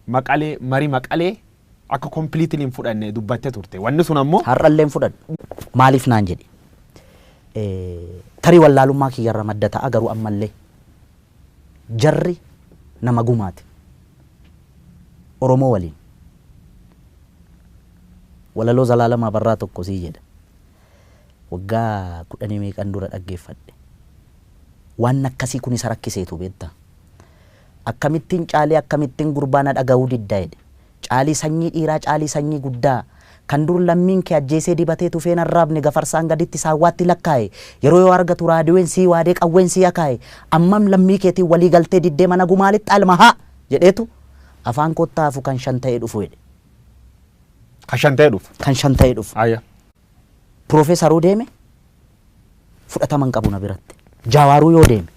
Maqalee, marii Maqalee akka completely hin fudhanne dubbattee turte. Wanni sun ammoo Har'allee hin fudhadhu. Maaliif naan jedhe? Tarii wallaalummaa kiyyarra madda ta'a, garuu ammallee jarri nama gumaati. Oromoo waliin. Walaloo Zalaalamaa Barraa tokko sii jedha. Waggaa 10 meeqan dura dhaggeeffadhe. Waan akkasii kun isa rakkiseetu beektaa. Akkamittiin caalii, akkamittiin gurbaa na dhaga'uu didda jedhe. Caalii sanyii dhiiraa, caalii sanyii guddaa. Kan dur lammiin kee ajjeesee dibatee tufeen arraabne, gafarsaan gaditti saawwaatti lakkaa'e. Yeroo yoo argatu raadiyoon sii waadee qawween sii akaa'e. Ammam lammii keetiin walii galtee diddee mana gumaalitti alma haa jedheetu afaan kottaa hafu kan 5 ta'ee dhufu jedhe. Kan 5 ta'ee dhufu. Kan 5 ta'ee dhufu. Ayya. Piroofeesaruu deeme fudhatama hin qabu na biratti. Jaawaaruu yoo deeme.